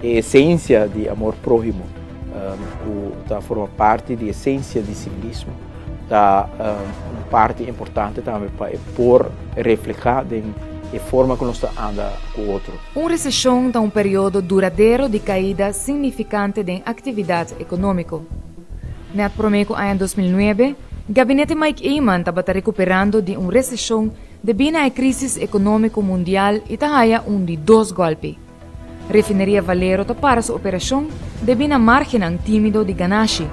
E esencia di amor prohimo cu ta forma parti di esencia di civilismo ta un parti importante tambe pa e por refleha den e forma cu nos ta anda cu otro. Un recesion ta un periodo duradero di caida significante den actividad economico. Net prome cu aña 2009, Gabinete Mike Eman tabata recuperando di un recesion debi na e crisis economico mundial y ta haya un di dos golpi. Refineria Valero ta para su operacion debi na margennan timido di ganashi.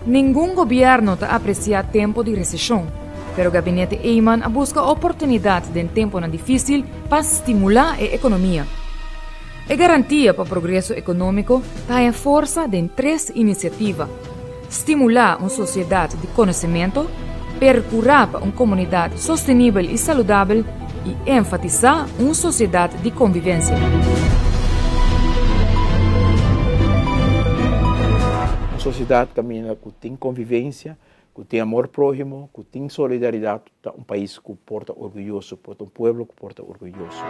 Ningun gobierno ta aprecia tempo di recesion, pero Gabinete Eman a busca oportunidad den temponan dificil pa stimula e economia. E garantia pa progreso economico ta haya forsa den tres iniciativa, stimula un sociedad di conocemento, percura pa un comunidad sostenibel y saludabel y enfatisa un sociedad di convivencia. Un sociedad caminda cu tin convivencia, cu tin amor prohimo, cu tin solidaridad, ta un pais cu por ta orguyoso, por ta un pueblo cu por ta orguyoso.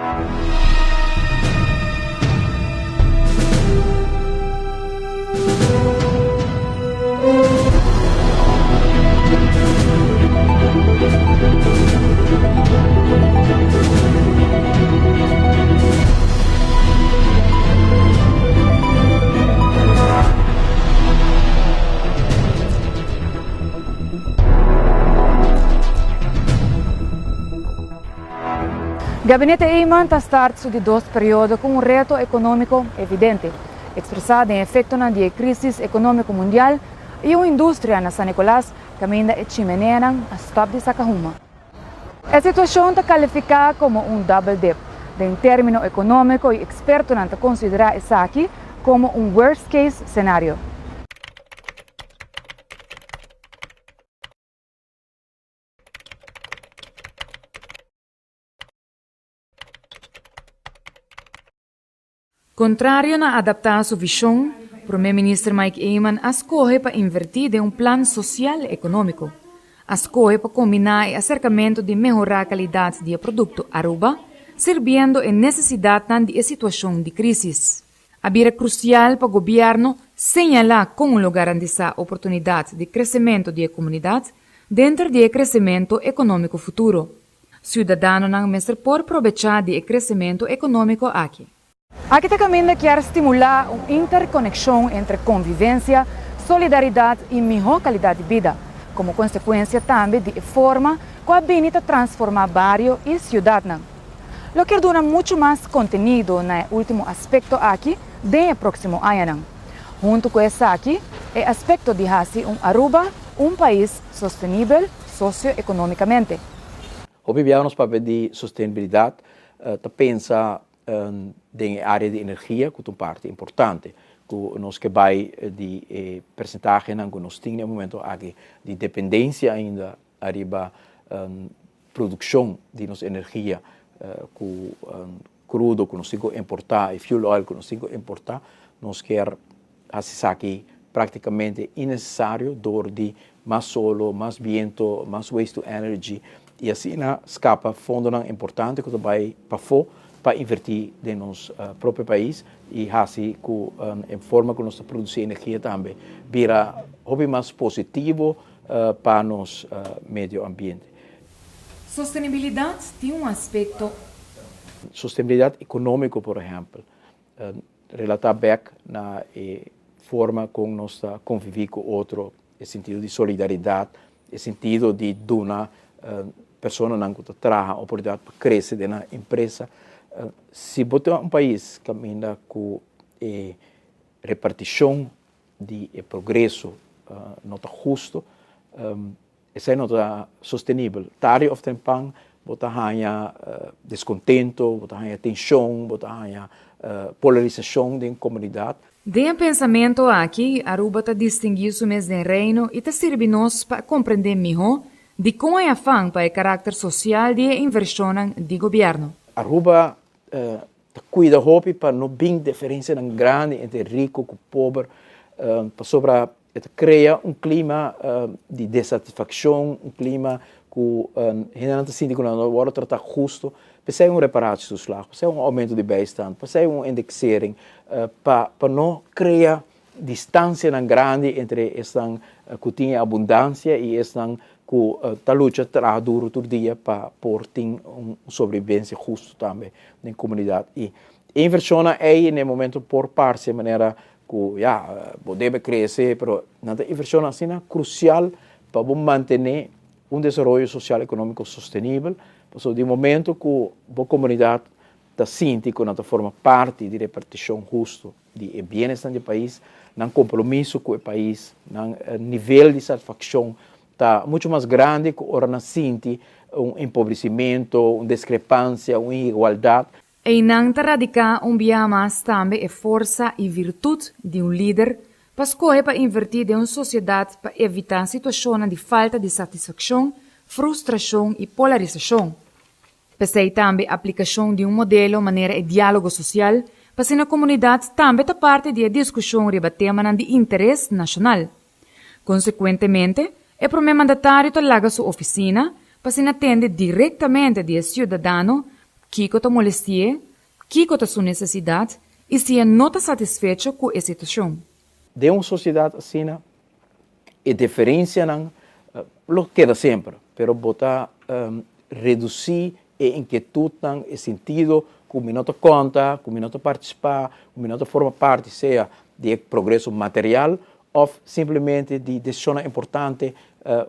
Gabinete Eman ta start su di dos periodo cu un reto economico evidente, expresa den efectonan di e crisis economico mundial y un industria na San Nicolas caminda e chimeneanan a stop di saca huma. E situacion ta califica como un double dip den termino economico y expertonan ta considera esaki como un worst case scenario. Contrario na adapta su vision, Prome Minister Mike Eman a scoge pa inverti den un plan social economico. A scoge pa combina e acercamento di mehora calidad di e producto Aruba, sirbiendo e necesidadnan di e situacion di crisis. A bira crucial pa gobierno señala con lo garantisa oportunidad di crecemento di e comunidad denter di e crecemento economico futuro. Ciudadanonan mester por probecha di e crecemento economico aki. Aki ta caminda kier stimula un interconexion entre convivencia, solidaridad y miho calidad di bida, como consecuencia tambe di e forma cu a bini ta transforma bario y ciudadnan. Lo kier duna mucho mas contenido na e ultimo aspecto aki den e proximo añanan. Hunto cu esaki, e aspecto di haci un Aruba un pais sostenibel socioeconomicamente. Hopi biaha nos papia di sostenibilidad ta pensa den e area di energia cu ta un parti importante cu nos ke bay di e percentahenan cu nos tin na e momento aki di dependencia ainda ariba produccion di nos energia cu crudo cu nos tin cu importa e fuel oil cu nos tin cu importa nos kier haci esaki practicamente innecesario door di mas solo, mas biento, mas waste to energy y asina scapa fondonan importante cu ta bay pafo pa inverti den nos propio pais y haci cu e forma cu nos ta produci energia tambe bira hopi mas positivo pa nos medio ambiente. Sostenibilidad tin un aspecto. Sostenibilidad economico, por ehempel, relata bek na e forma con nos ta convivi cu otro, e sentido di solidaridad, e sentido di duna personanan cu ta traha oportunidad pa crece den nan empresa. Si bo ta un pais caminda cu e reparticion di e progreso no ta husto, esei no ta sostenibel. Tardi of tempan bo ta haña descontento, bo ta haña tension, bo ta haña polarisacion den comunidad. Den e pensamento aki, Aruba ta distingui su mes den Reino y ta sirbi nos pa comprende miho dicon e afan pa e caracter social di e inversionnan di gobierno. Aruba ta cuida hopi pa no bin diferencianan grandi entre rico cu pober, pasobra e ta crea un clima di desatisfaccion, un clima cu hendenan ta sinti cu nan no wordo trata husto. P'esei un reparatietoeslag, p'esei un aumento di bijstand, p'esei un indexering, pa no crea distancianan grandi entre esnan cu tin e abundancia y esnan cu ta lucha traha duro tur dia pa por tin un sobrevivencia husto tambe den comunidad. Y e inversionnan ey na e momento por parce manera cu ya bo debe crece, pero nan ta inversionnan asina crucial pa bo mantene un desaroyo social economico sostenibel, pasobra di momento cu bo comunidad ta sinti cu nan ta forma parti di reparticion husto di e bienesnan di e pais, nan compromiso cu e pais, nan nivel di satisfaccion ta mucho mas grandi cu ora nan sinti un empobrecimento, un discrepancia, un inigualdad. Einan ta radiká un biaha mas tambe e forsa i virtut di un lider pa skohe pa invertí den un sosiedat pa evitá situashonnan di falta di satisfakshon, frustrashon i polarisashon. P'esei tambe aplikashon di un modelo manera e diálogo sosial pa asina komunidat tambe ta parti di e diskushon riba temanan di interes nashonal. Konsekuentemente, e promé mandatario ta laga su ofisina pa asina tende direktamente di e siudadano kiko ta molesti'é, kiko ta su nesesidat i si e no ta satisfecho ku e situashon. Den un sosiedat asina, e diferensianan lo keda semper, pero bo ta redusí e inkietutnan, e sentido ku mi no ta konta, ku mi no ta partisipá, ku mi no ta forma parti sea di e progreso material òf simplemente di desishonnan importante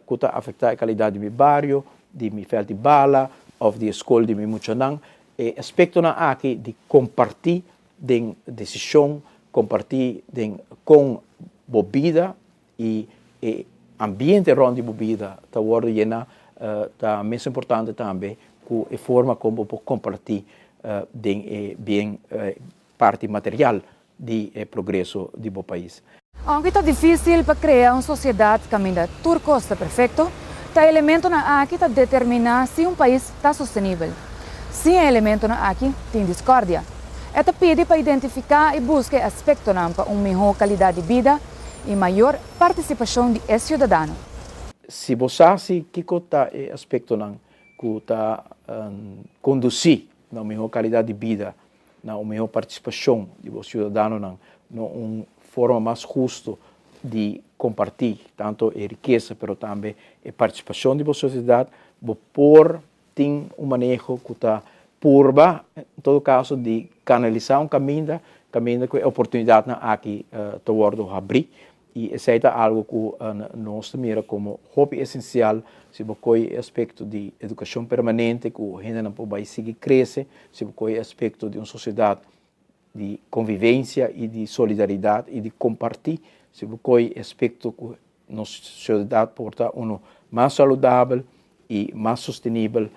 ku ta afektá e kalidat di mi bario, di mi vèlt di bala òf di e skol di mi muchanan. E aspektonan aki di kompartí den desishon, kompartí den kon bo bida i e ambiente rònt di bo bida ta wòrdu yená ta mes importante tambe ku e forma kon bo por kompartí den e bien parti material di e progreso di bo pais. Aunke ta difísil pa krea un sosiedat kaminda tur kos ta perfekto, ta e elementonan aki ta determiná si un pais ta sostenibel. Sin e elementonan aki, tin diskordia. E ta pidi pa identifiká i buska e aspektonan pa un mihó kalidat di bida i mayor partisipashon di e siudadano. Si bo sa si kiko ta e aspektonan ku ta kondusí na un mihó kalidat di bida, na un mihó partisipashon di bo siudadanonan, na un forma mas husto di kompartí tantu e rikesa pero tambe e partisipashon di bo sosiedat, bo por tin un maneho ku ta purba en todo kaso di kanalisá un kaminda, kaminda ku e oportunidatnan aki ta wòrdu habrí i esei ta algu ku nos ta mira komo hopi esensial si bo kohe e aspekto di edukashon permanente ku hendenan por bai sigui krese, si bo kohe e aspekto di un sosiedat di konvivensia i di solidaridat i di kompartí, si bo kohe e aspekto ku nos sosiedat por ta unu mas saludabel i mas sostenibel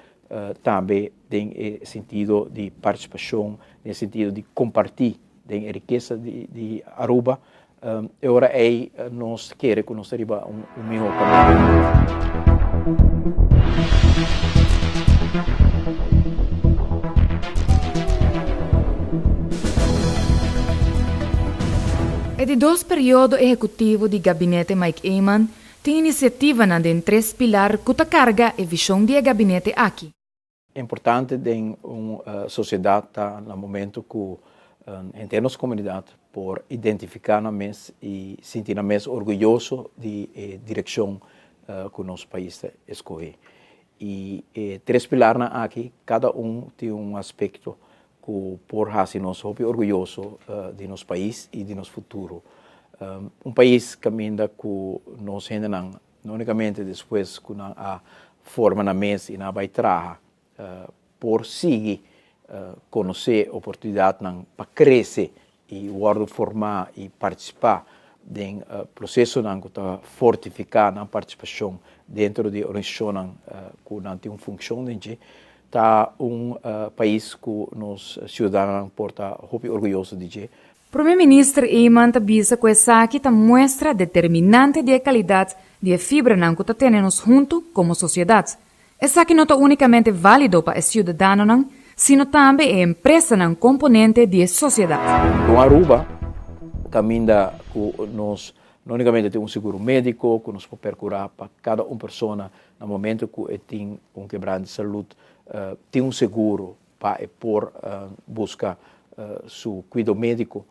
tambe den e sentido di partisipashon, den e sentido di kompartí den e rikesa di Aruba, e ora ei nos kere ku nos ta riba un mihó kaminda. E di dos periodo ehekutivo di Gabinete Mike Eman Tin inisiativanan den tres pilar ku ta karga e vishon di e gabinete aki. Importante den un sosiedat ta na momento ku henter nos komunidat por identifiká nan mes i sinti nan mes orguyoso di e direkshon ku nos pais ta eskohé. I e tres pilarnan aki kada un tin un aspekto ku por hasi nos hopi orguyoso di nos pais i di nos futuro. Un pais kaminda ku nos hendenan no únikamente despues ku nan a forma nan mes i nan a bai traha por sigui konosé oportunidatnan pa krese i wòrdu formá i partisipá den prosesonan ku ta fortifiká nan partisipashon dentro di organisashonnan ku nan tin un funshon den dje, ta un pais ku nos siudadanonan por ta hopi orguyoso di dje. Prome Minister Eman ta bisa ku esaki ta muestra determinante di e kalidat di e fibranan ku ta tene nos huntu komo sosiedat. Esaki no ta únikamente válido pa e siudadanonan, sino tambe e empresanan komponente di e sosiedat. Con Aruba caminda cu nos no unicamente tin un seguro medico cu nos por percura pa cada un persona na momento cu e tin un quebrante di salud tin un seguro. pa e por busca su cuido medico.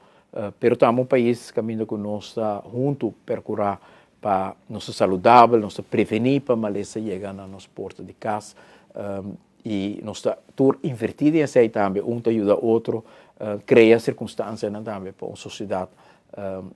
Pero tambe un pais caminda cu nos ta hunto percura pa nos ta saludabel, nos ta preveni pa malesa yega na nos porta di cas y nos ta tur inverti den esey tambe, un ta yuda otro crea circunstancianan tambe pa un sociedad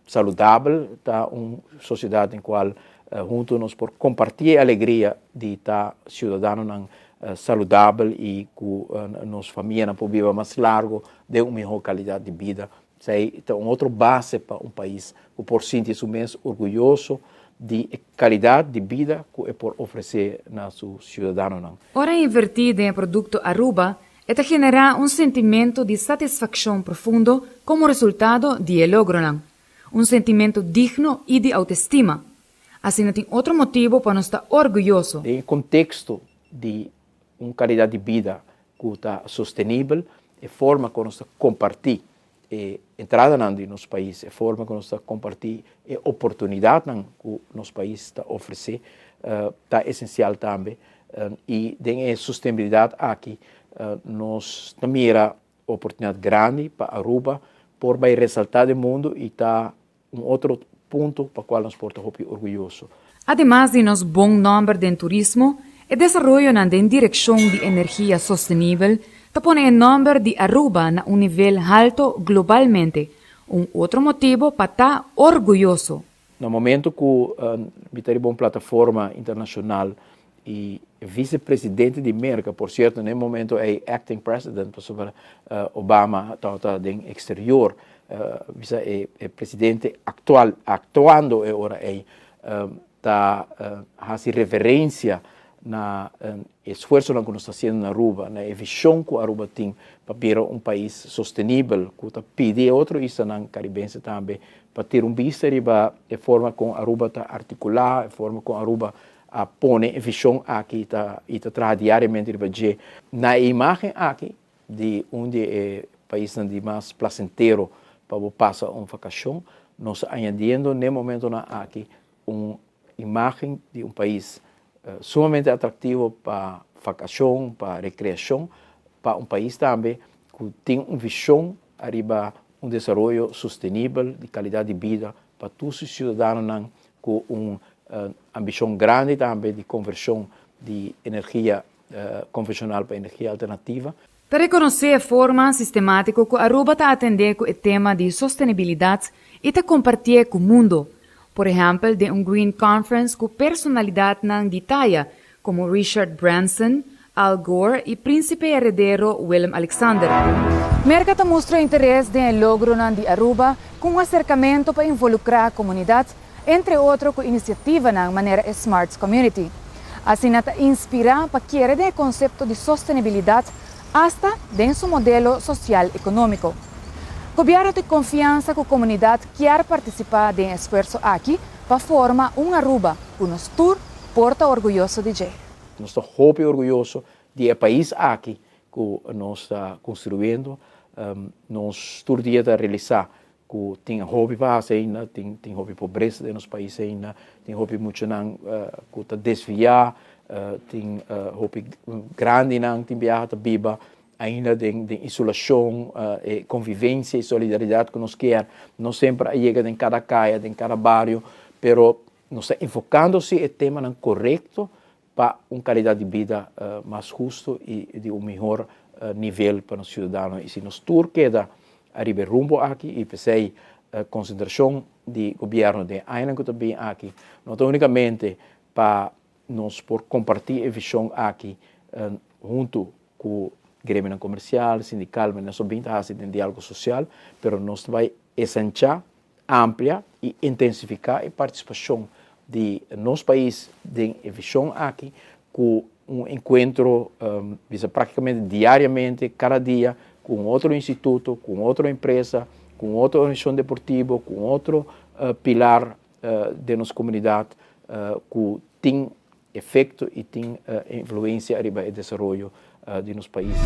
saludabel, ta un sociedad den cual hunto nos por comparti e alegria di ta ciudadanonan saludabel y cu nos famianan por biba mas largo den un miho calidad di bida. Esey ta un otro base pa un pais cu por sinti su mes orguyoso di e calidad di bida cu e por ofrece na su ciudadanonan. Ora inverti den e producto Aruba, e ta genera un sentimento di satisfaccion profundo como resultado di e logronan. Un sentimento digno y di autoestima. Asina tin otro motibo pa nos ta orguyoso. Den e contexto di un calidad di bida cu ta sostenibel, e forma cu nos ta comparti e entradanan di nos pais, e forma cu nos ta comparti e oportunidadnan cu nos pais ta ofrece, ta esencial tambe. Y den e sostenibilidad aki nos ta mira oportunidad grandi pa Aruba por bay resalta den mundo y ta un otro punto pa cual nos por ta hopi orguyoso. Ademas di nos bon nomber den turismo, e desaroyonan den direccion di energia sostenibel ta pone e nomber di Aruba na un nivel halto globalmente, un otro motibo pa ta orguyoso. Na momento cu mi ta riba un plataforma internacional y vicepresidente di Merca, por cierto na e momento ey acting president pasobra Obama tabata den exterior, bisa e presidente actual actuando e ora ey ta haci reverencia na e esfuerzonan cu nos ta haciendo na Aruba, na e vision cu Aruba tin pa bira un pais sostenibel cu ta pidi e otro islanan Caribense tambe pa tira un bista riba e forma con Aruba ta articula, e forma con Aruba a pone e vision aki y ta traha diariamente riba dje. Na e imagen aki di un di e paisnan di mas placentero pa bo pasa un vacacion, nos ta añadiendo n'e momentonan aki un imagen di un pais sumamente atractivo pa vacacion, pa recreacion, pa un pais tambe cu tin un vision ariba un desaroyo sostenibel di calidad di bida pa tur su ciudadanonan cu un ambicion grandi tambe di conversion di energia convencional pa energia alternativa. Ta reconoce e forma sistematico cu Aruba ta atende cu e tema di sostenibilidad y ta compartie cu mundo. Por ehempel den un Green Conference cu personalidadnan di taya como Richard Branson, Al Gore y Principe Heredero Willem Alexander. Merca ta mustra interes den e logronan di Aruba cu un acercamento pa involucra comunidad, entre otro cu iniciativanan manera e Smart Community. Asina ta inspira pa kere den e concepto di sostenibilidad hasta den su modelo social economico. Gobierno tin confiansa cu comunidad kier participa den e esfuerso aki pa forma un Aruba cu nos tur por ta orguyoso di dje. Nos ta hopi orguyoso di e pais aki cu nos ta construyendo. Nos tur dia ta realisa cu tin hopi pa haci ainda, tin hopi pobresa den nos pais ainda, tin hopi muchanan cu ta desvia, tin hopi grandinan tin biaha ta biba ainda den isolacion, e convivencia y solidaridad cu nos kier no semper a yega den cada caya, den cada bario, pero nos ta enfocando si e temanan corecto pa un calidad di bida mas husto y di un mihor nivel pa nos ciudadano. Y si nos tur keda ariba e rumbo aki y p'esey concentracion di gobierno den e añanan cu ta bin aki no ta unicamente pa nos por comparti e vision aki hunto cu gremionan comercial, sindical, manera nos a bin ta haci den dialogo social, pero nos ta bay esancha, amplia y intensifica e participacion di nos pais den e vision aki cu un encuentro bisa practicamente diariamente, cada dia, cu un otro instituto, cu un otro empresa, cu un otro organisacion deportivo, cu un otro pilar den nos comunidad cu tin efecto y tin influencia ariba e desaroyo di nos pais.